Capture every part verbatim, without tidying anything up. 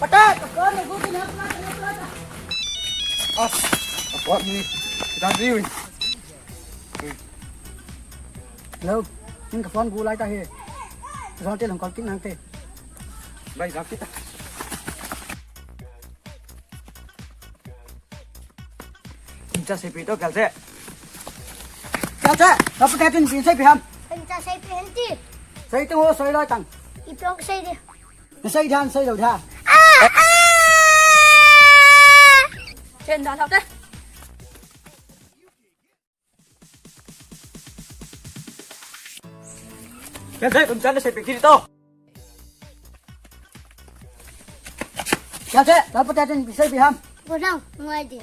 Pata, ka phone na gutin ha, pata, pata. Ah, ka phone ni. Kita ni. Hello, ning ka phone gu lai ta he. Zong te long call kin nang te. Bai, zap kita. Cha sei pi to kal se. Kal se, ka pa ka tin sei pi ham. Cha sei pi han ti. Sei tu ho sei lai tang. I pong sei di. Sei dan sei lo da. Chen dan hau te. Kal se, kum chan sei pi kiri to. Kal se, la pa ka tin sei pi ham. Bodang, ngai di.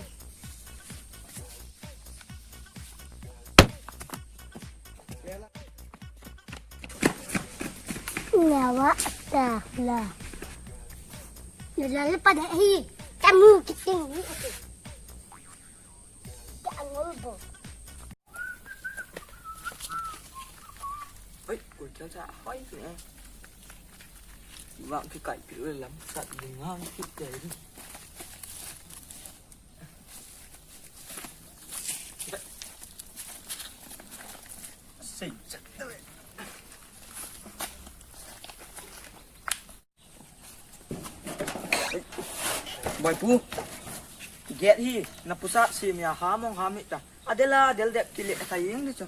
Nyawa ta la. Nalal pa de hi. Kamu kiting ni. Ka angol bo. Oi, oi, cha cha, hoi ne. Vang kikai pi lam sat ding hang kit te. Sei chat. Boipu. Get hi, na pusa si mi a ha mong ha mi ta. Adela, del dep kile ta yeng ni cho.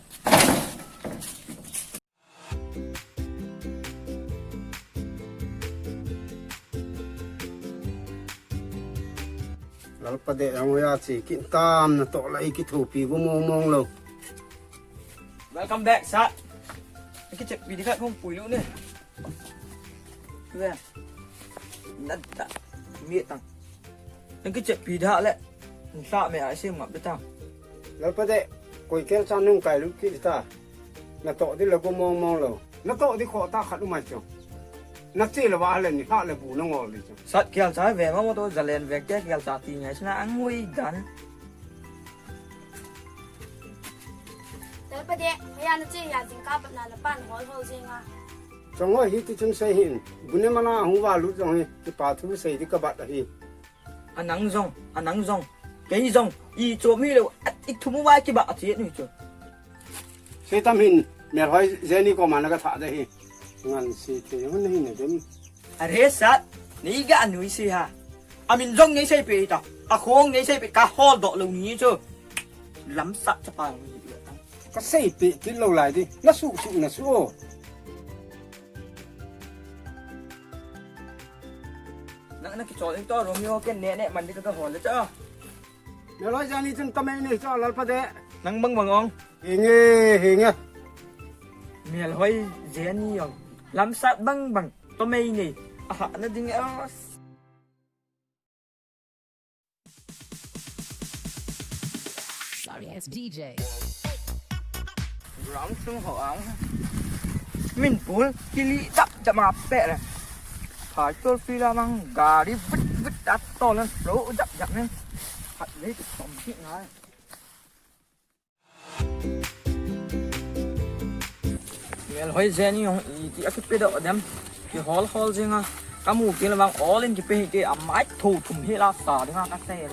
Lalpa de ang ya chi kin tam na to lai ki thopi gu mong mong lo. Welcome back, sir. Ki check video khat hung pui lu ne. Ve. Nada. Mi tang. Nang kiche pi da le. Nsa me ai sim ngap ta. Lalpa de, koi kel cha nung kai lu ki ta. Na to di la gu mong mong lo. Na to di kho ta khat u mai chu. Na che la wa le ni ha le bu na ngol di chu. Sat kel cha ve ma mo to zalen ve ke kel cha ti ngai sna ang ui dan. Lalpa de, ya na che ya jing ka pat na la pan hol hol jing a. Chong ho hi ti chun sei hin. Bu ne mana hu wa lu chong hi. Ti pa thu sei di ka bat hi. Anang jong, anang jong. Kei jong, i chom hi lo, at i thum uva kiba a chet ni chu. Sei tam hin, Melhoi Jenny koma na ka tha de hi. Ngan si te hun hi na dem. Are sat, nei ga nui si ha. Amin jong nei sei pe ta. A khong nei sei pe ka hol doh lo ni chu. Lamsat chapa ni. Ka sei pe ti lo lai di. Na su su na su o. Nang na kichol in to Romeo ken ne ne man di ka ka hol le cha. Melhoi Jenny chun tamei nei cha Lalpa de. Nang bang bang ong. Hinge, hinge. Melhoi Jenny ong. Lamsat bang bang. Tamei nei. Aha na ding a. Sorry, it's D J. Ground sung ho ang. Min pul kili dap dap ma pe le. Phai tol fi la mang gari vit vit dat tol lan flow dap dap ne. Hat le tu som ki ngai. Melhoi Jenny ong iti a kipe doh dem. Kihol hol jing a. Ka mu kei le vang all in kipe hi kei a mai tho thum hi la sa ding a ka sei.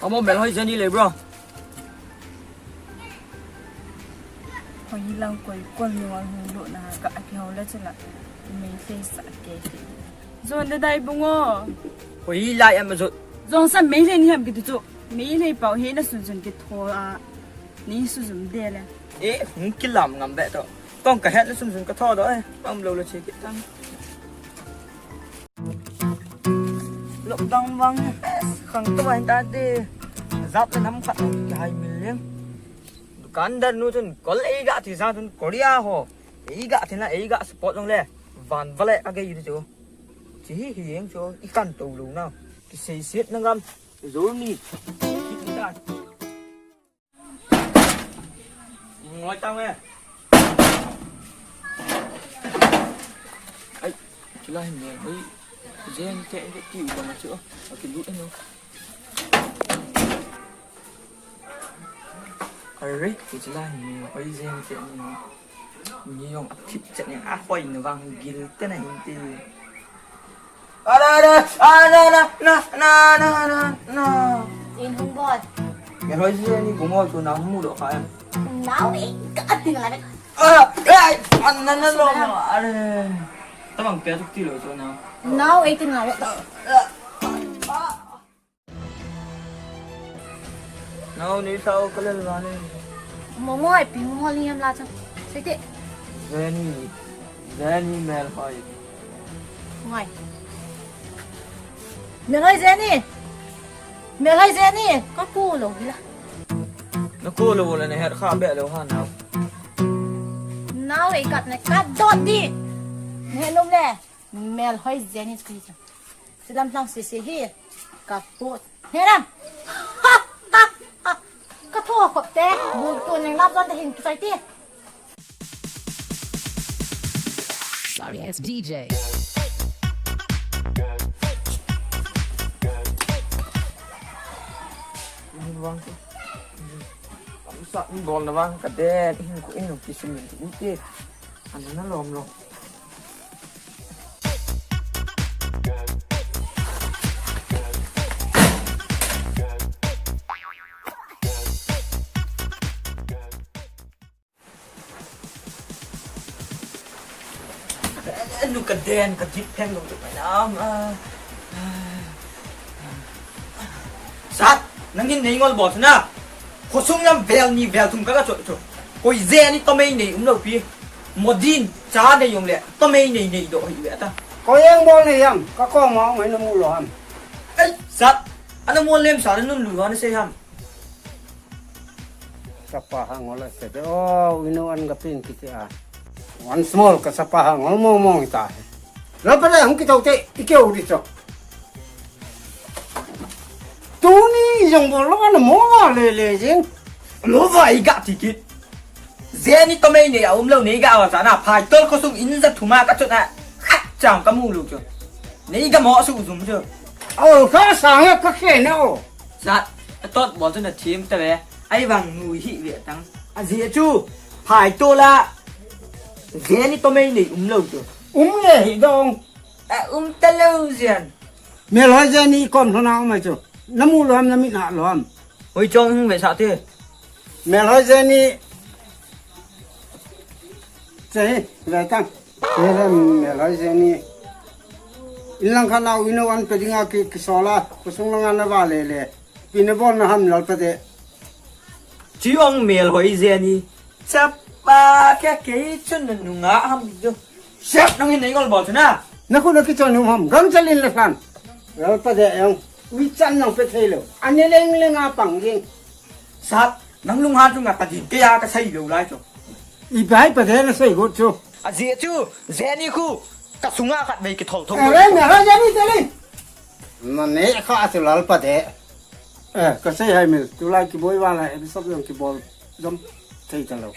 Amo Melhoi Jenny le bro. Hoi lang koi kon ni wan hu lo na ka a kihol le chela. Mei sei sa kei kei. Jon de dai bung o. Hoi lai am jot. Jong sa mei le ni ham ki tu chu. Mei le pau he na sun sun ki tho a. Ni su zum de le. E, hung kilam ngam be to. Kong ka het na sun sun ka tho do e. Am lo lo che ki tang. Lockdown vang khang to vai ta de. Zap le nam khat ki hai mil leng. Dukan dan nu chun kol ei ga ti za chun Korea ho. Ei ga ti na ei ga support long le. Van vale a ge yu chu. Chi hi hi yeng chu i kan to lo na. Ki sei set na gam. Zo ni. Ngoi tang e. Ai, chula hin ne hoi. Jen te ke ti u bang chu. A ki lu e no. Are, ke chula hin ne hoi jen te ni. Ni yong a thip chet ni a hoi na vang gil te na hin ti. Ara, ara, ah, na, na, na, na, na, na, na. In hung bol. Melhoi Jenny, kung mo, so na hung mudo ka em. Nau, eh, ka ating la. Ah, ay, an, na, na, lo, na, are. Tamang pia tuk ti lo, so na. Nau, eh, ting la. Nau, ni sao ka lel la ni. Mo, mo, ai, pi, mo, li, am, la, chang. Sai te. Jenny, Jenny, Melhoi. Ngai. Melhoi Jenny. Melhoi Jenny. Ka ko lo hi la. Na ko lo la na het kha be lo ha na. Nau ei kat na ka dot di. Ne nom le. Melhoi Jenny ku hi. Silam thang si si hi. Ka ko. He ram. Ha, ha, ha. Ka tho khop te. Bu tu neng lap zon te hin ki sai ti. Sorry, it's D J. Vang. Sa bol na vang ka de, hin ko in ki sim in ti. An na lom lom. Nu ka den, ka dip pen lo tu mai na. Sat, nangin nei ngol bol na. Khosung lam vel ni vel thum ka ka chot chot. Koi Jenny tomei nei um lo pi. Modin cha nei yong le tomei nei nei do hi ve ta. Koi eng bol nei ham, ka ko ma ong na mu lo ham. Ei, sat, ana mo lem sa nun lu ha na sei ham. Sapa ha ngol a se de. Oh, inu an ga pin kiti a. Once more ka sapa ha ngol mo mo ta. Lalpa le hung kitau te, i keu di cho. Tuni jong bol lo na mo va le le jing. Mo va i ga ti kit. Jenny tomei nei a um lo nei ga wa sa na phai tol khosung in za thuma ka chot na. Khat chang ka mu lu cho. Nei ga mo su zum cho. Au ka sa nga ka khe na o. Sat, a tot bol chu na thim ta ve. Ai vang nu hi ve tang. A jia chu, phai to la. Jenny tomei nei um lo chu. Um le hi dong. A um ta lo jian. Melhoi Jenny kom lhona um ai chu. Na mu lo ham, na mit na lo ham. Oi chong hung ve sa te. Melhoi Jenny. Che hi, ve tang. Melhoi Jenny. In lang khat nau inu an pe dinga ki, ki sola. Khosung langa na va le le. Pi na bol na ham Lalpa de. Chi ong Melhoi Jenny. Chapa ke ke chun na nunga ham jo. Sep nang in nei gol bol chu na. Na khu na ki chon hum ham. Gam chalin la san. Lalpa de ong. Ui chan nang pe thei lo. Ane leng leng a pang jing. Sat, nang lung han chu nga ka din ke ya ka sai lo lai chu. I bai pa de na sai go chu. A jia chu, Jenny khu, ka sunga khat vei ki thol thol. Are na ra Jenny te le. Na ne kha chu Lalpa de. Eh, ka sei hai mil, tulai kiboi vala, episode jong kibol jom thei ta lo.